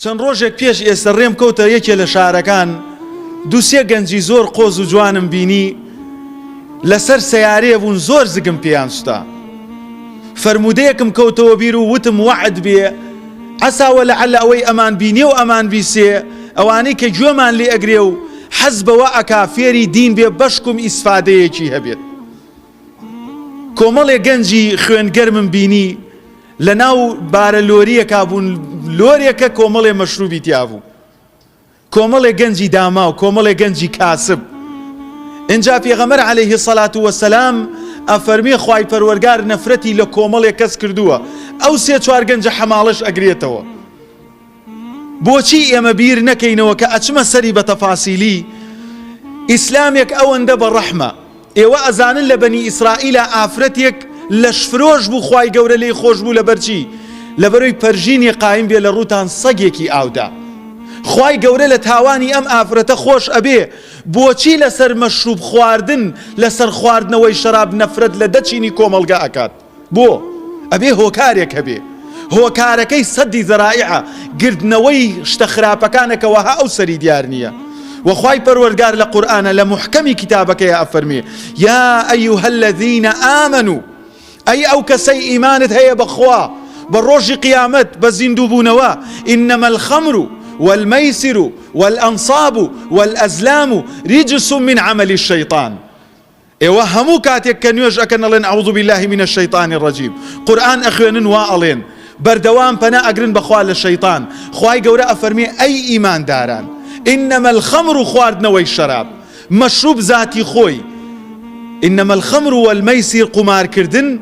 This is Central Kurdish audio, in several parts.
چەند ڕۆژێک پێش ئێستە ڕێم کەوتە یەکێ لە شارەکان، دووسێ گەنجی زۆر قۆز و جوانم بینی لەسەر سەیارەیە بوون زۆر زگم پێیان سوتا. فەرموودەیەکم کەوتەوە بیر و وتم وەعد بێ عەسا وەلەعەلە ئەوەی ئەمان بینێ و ئەمان بیسێ ئەوانەی کە گوێمان لێ ئەگرێ و حەز بەوە ئەکا فێری دین بێ بەشکم ئیسفادەیەکی هەبێت. کۆمەڵێ گەنجی خوێن گەرمم بینی لە ناو بارە لۆریەکا بوون لۆرێکە کۆمەڵێ مەشروبی تیا بوو کۆمەڵێ گەنجی داماو کۆمەڵێ گەنجی کاسب ئینجا پێغەمبەر عەلەیه سەلات وەسەلام ئەفەرمێ خوای پەروەرگار نەفرەتی لە کۆمەڵێ کەس کردووە ئەو سێ چوار گەنجە حەماڵەش ئەگرێتەوە بۆچی ئێمە بیر نەکەینەوە کە ئەچمە سەری بە تەفاسیلی ئیسلامێک ئەوەندە بە ڕەحمە ئێوە ئەزانن لە بەنی ئیسرائیلا ئافرەتێک لەشفرۆش بوو خوای گەورە لێی خۆش بوو لەبەرچی لەبەرەوەی پەرژینی قایم بێ لە ڕووتان سەگێکی ئاودا خوای گەورە لە تاوانی ئەم ئافرەتە خۆش ئەبێ بۆچی لەسەر مەشروب خواردن لەسەر خواردنەوەی شەراب نەفرەت لە دە چینی کۆمەڵگە ئەکات بۆ؟ ئەبێ هۆکارێک هەبێ. هۆکارەکەی سەدی زەرائیعە، گرتنەوەی شتە خراپەکانە کە وەها ئەو سەری دیار نییە. وە خوای پەروەردگار لە قورئانا لە موحکەمی کیتابەکەیا ئەفەرموێ، یا ایها الذین آمنوا، ئەی ئەو کەسەی ئیمانت هەیە بە خوا، بە ڕۆژی قیامەت، بە زیندووبوونەوە، انما الخمر والمیسر والانصاب والازلام رجس من عمل الشیطان. ئێوە هەموو کاتێک کە نوێژ ئەکەن ئەڵێن اعوذ باللە من الشیطان الرجیم قورئان ئەخوێنن وا ئەڵێن بەردەوام پەنا ئەگرن بەخوا لە شەیتان خوای گەورە ئەفەرمێ ئەی ئیمانداران انما الخمر خواردنەوەی شەراب مەشروب زاتی خۆی انما الخمر والمیسر قومارکردن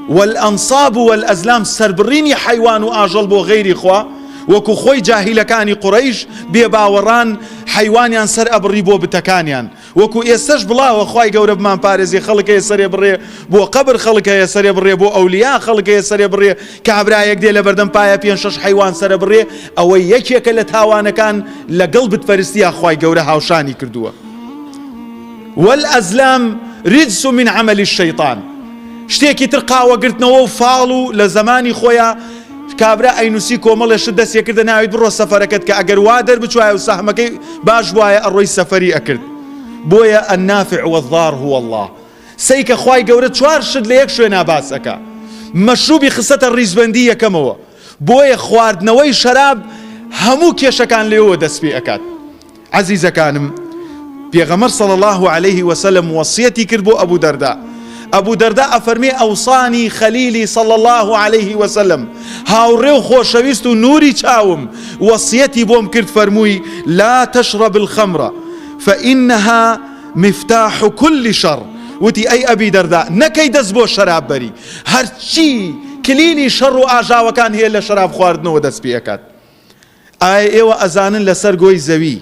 والانصاب والازلام سەربڕینی حەیوان و ئاژەڵ بۆ غەیری خوا وەکو خۆی جاهیلەکانی قوڕەیش بێباوەڕان حەیوانیان سەر ئەبڕی بۆ بتەکانیان وەکو ئێستەش بڵاوە خوای گەورە بمان پارێزێ خەڵک هەیە سەرێ بڕێ بۆ قەبر خەڵک هەیە سەرێ بڕێ بۆ ئەولیا خەڵک هەیە سەرێ بڕێ کابرایەک دێ لەبەردەم پایە پێنج شەش حەیوان سەرە بڕێ ئەوە یەکێکە لە تاوانەکان لەگەڵ بتپەرستیا خوای گەورە هاوشانی کردووە والازلام رجس من عمل الشیطان شتێکی تر قاوەگرتنەوە و فاڵ و لە زەمانی خۆیا کابرا ئەینوسی کۆمەڵێ شت دەستی کردە ناویت بڕۆ سەفەرەکەت کە ئەگەر وا دەربچوایە و سەهمەکەی باش بوایە ئەڕۆی سەفەری ئەکرد بۆیە النافع والضار هو اللە سەیکە خوای گەورە چوار شت لە یەک شوێنا باس ئەکا مەشروبی خستەتە ڕیزبەندی یەکەمەوە بۆیە خواردنەوەی شەراب هەموو کێشەکان لێوە دەست پێ ئەکات عەزیزەکانم پێغەمبەر صلی اللە علیه وسلم وەسیەتی کرد بۆ ئەبو دەردا ئەبو دەردا ئەفەرمێ ئەوصانی خەلیلی صلی اللە علیه وسلم هاوڕێ و خۆشەویست و نوری چاوم وەسیەتی بۆم کرد فەرمووی لا تشرب الخمر فإنها مفتاح كل شر وتی ئەی ئەبی دەردا نەکەی دەست بۆ شەراب بەری هەرچی کلیلی شەڕ و ئاژاوەکان هەیە لە شەراب خواردنەوە دەست پێ ئەکات ئایا ئێوە ئەزانن لەسەر گۆی زەوی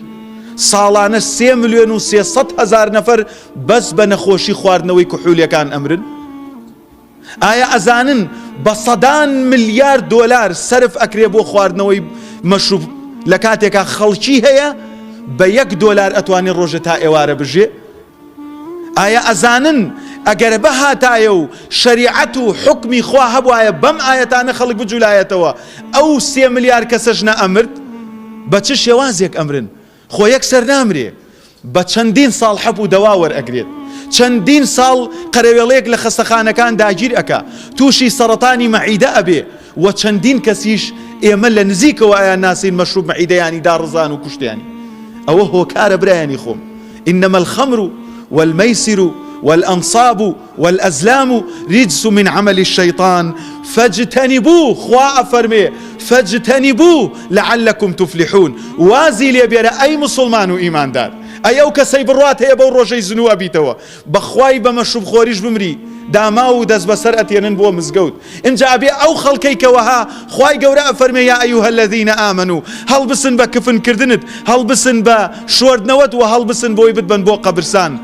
ساڵانە سێ ملیۆن و 300 هەزار نەفەر بەس بە نەخۆشی خواردنەوەی کحولیەکان ئەمرن؟ ئایا ئەزانن بە سەدان ملیار دۆلار سەرف ئەکرێ بۆ خواردنەوەی مەشروب لە کاتێکا خەڵکی هەیە بە یەک دۆلار ئەتوانێ ڕۆژێ تا ئێوارە بژێ؟ ئایا ئەزانن ئەگەر بهاتایە و شەریعەت و حوکمی خوا هەبوایە بەم ئایەتانە خەڵک بجولایەتەوە ئەو سێ ملیار کەسەش نەئەمرد؟ بە چ شێوازێک ئەمرن؟ خۆ یەکسەر نامرێ بە چەندین ساڵ حەپ و دەوا وەرئەگرێت چەندین ساڵ قەرەوێڵەیەک لە خەستەخانەکان داگیر ئەکا توشی سەڕەتانی مەعیدە ئەبێ وە چەندین کەسیش ئێمە لە نزیکەوە ئەیان ناسین مەشروب مەعیدەیانی داڕزان و کوشتیانی ئەوە هۆکارە برایانی خۆم انما الخمر والمیسر والانصاب والازلام رجس من عمل الشیطان فاجتنبوه خوا ئەفەرمێ فاجتنبوه لعلکم تفلحون وازی لێ بێرە ئەی موسڵمان و ئیماندار ئەی ئەو کەسەی بڕوات هەیە بەو ڕۆژەی زنوو ئەبیتەوە بەخوای بە مەشروب خۆریش بمری داماو و دەستبەسەر ئەتێنن بۆ مزگەوت ئینجا ئەبێ ئەو خەڵکەی کە وەها خوای گەورە ئەفەرمێ یا ایها الذین آمنوا هەڵبسن بە کفن کردنت هەڵبسن بە شۆردنەوەت وە هەڵبسن بۆی بتبەن بۆ قەبرسان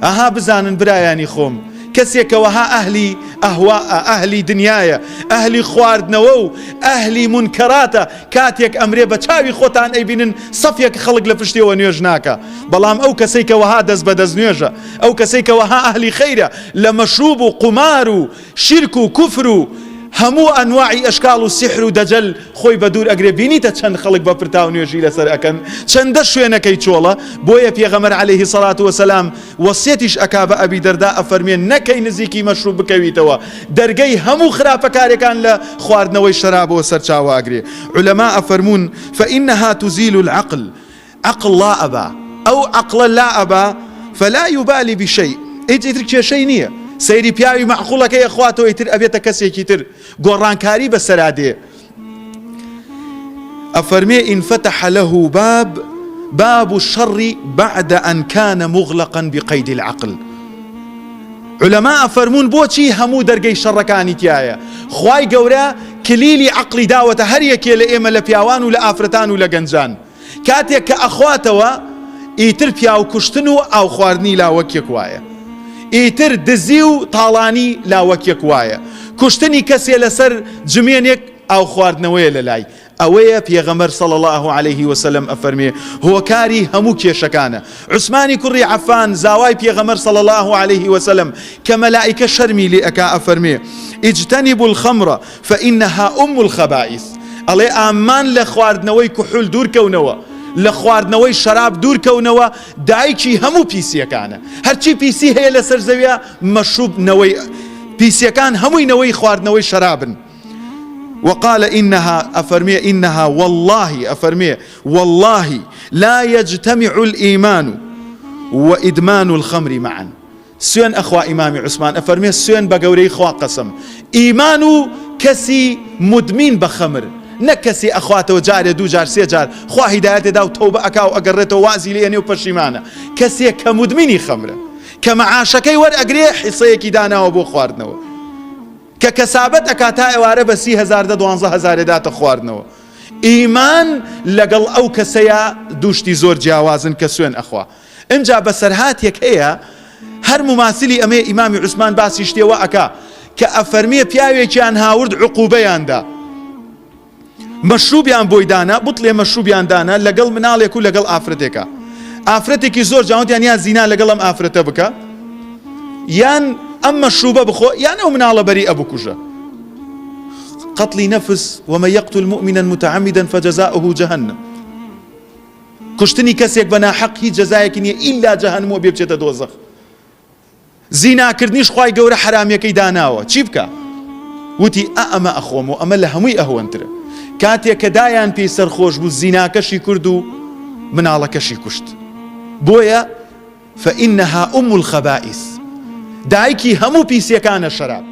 ئەها بزانن برایانی خۆم کەسێک کە وەها ئەهلی ئەهواءە ئەهلی دنیایە ئەهلی خواردنەوە و ئەهلی مونکەراتە کاتێک ئەمرێ بە چاوی خۆتان ئەیبینن سەفێک خەڵک لە پشتیەوە نوێژ ناکا بەڵام ئەو کەسەی کە وەها دەست بە دەست نوێژە ئەو کەسەی کە وەها ئەهلی خەیرە لە مەشروب و قومار و شیرک و کوفر و. هەموو ئەنواعی ئەشکاڵ و سیحر و دەجەل خۆی بە دوور ئەگرێ بینیتە چەند خەڵک بە پرتاو نوێژی لەسەر ئەکەن چەندە شوێنەکەی چۆڵە بۆیە پێغەمبەر علیه سەڵات وسلام وەسیەتیش ئەکا بە ئەبی دەردا ئەفەرموێ نەکەی نزیکی مەشروب بکەویتەوە دەرگەی هەموو خراپەکارێکان لە خواردنەوەی شەرابەوە سەرچاوە ئەگرێ عولەما ئەفەرموون فانها تزیل العقل عەقڵ لا ئەبا ئەو عەقڵە لا ئەبا فلا یبالی بشیء هیچ ئیتر کێشەی نییە سەیری پیاوی مەعقوڵەکەی ئەخواتەوە ئیتر ئەبێتە کەسێکی تر گۆڕانکاری بەسەرا دێ ئەفەرمێ انفتح له باب باب الشر بعد ان كان مغلقا بقيد العقل علماء ئەفەرموون بۆچی هەموو دەرگەی شەڕەکانی تایە خوای گەورە کلیلی عەقڵی داوەتە هەر یەکێ لە ئێمە لە پیاوان و لە ئافرەتان و لە گەنجان کاتێک کە ئەخواتەوە ئیتر پیاو کوشتن و ئاو خواردنی لا وەک یەک وایە ئیتر دزی و تاڵانی لا وەک یەک وایە کوشتنی کەسێ لەسەر جمێنێک ئاو خواردنەوەیە لەلای ئەوەیە پێغەمبەر صلی اللە علیه وسلم ئەفەرمێ هۆکاری هەموو کێشەکانە عوسمانی کوڕی عەفان زاوای پێغەمبەر صلی اللە علیه وسلم کە مەلائیکە شەرمی لێ ئەکا ئەفەرمێ اجتنبوا الخمر فانها ام الخبائث ئەڵێ ئامان لە خواردنەوەی کحول دوور کەونەوە لە خواردنەوەی شەراب دوور کەونەوە دایکی هەموو پیسیەکانە هەرچی پیسی هەیە لەسەر زەویە مەشروب نەوەی پیسیەکان هەمووی نەوەی خواردنەوەی شەرابن وقال انها ئەفەرمێ انها واللە ئەفەرمێ واللە لا یجتمع الایمان وادمان الخمر معا سوێن ئەخوا ئیمامی عوسمان ئەفەرمێ سوێن بە گەورەی خوا قەسەم ئیمان و کەسی مدمین بە خەمر نەک کەسی ئەخواتەوە جارێ دوو جار سێ جار خوا هیدایەتێ دا و تەوبە ئەکا و ئەگەڕێتەوە وازی لێ ئەنێ و پەشیمانە کەسێک کە مدمینی خەمرە کە مەعاشەکەی وەرئەگرێ حیسەیەکی داناوە بۆ خواردنەوە کە کەسابەت ئەکا تا ئێوارە بە 30 هەزار دە دوانزە هەزارێ داتە خواردنەوە ئیمان لەگەڵ ئەو کەسەیا دوو شتی زۆر جیاوازن کە سوێن ئەخوا ئنجا بەسەرهاتێک هەیە هەر موماسلی ئەمەیە ئیمامی عوسمان باسی شتێ وا ئەکا کە ئەفەرمێ پیاوێکیان هاورد عقوبەیان دا مەشروبیان بۆی دانا بتڵێ مەشروبیان دانا لەگەڵ مناڵێک و لەگەڵ ئافرەتێکا ئافرەتێکی زۆر جوانتیان یان زینا لەگەڵ ئەم ئافرەتە بکە یان ئەم مەشروبە بخۆ یان ئەو مناڵە بەری ئەبکوژە قتل نفس ومن يقتل مؤمنا متعمدا فجزاؤه جهنم کوشتنی کەسێک بە ناحەق هیچ جەزایەکی نییە ئیلا جەهەنم و بێ بچێتە دۆزەخ زیناکردنیش خوای گەورە حەرامیەکەی داناوە چی بکا وتی ئا ئەمە ئەخۆم و ئەمە لە هەمووی ئەهوەنترە کاتێک کە دایان پێی سەرخۆش بوو زیناکەشی کرد و مناڵەکەشی کوشت بۆیە فإنها أم الخبائث دایکی هەموو پیسیەکانە شەراب.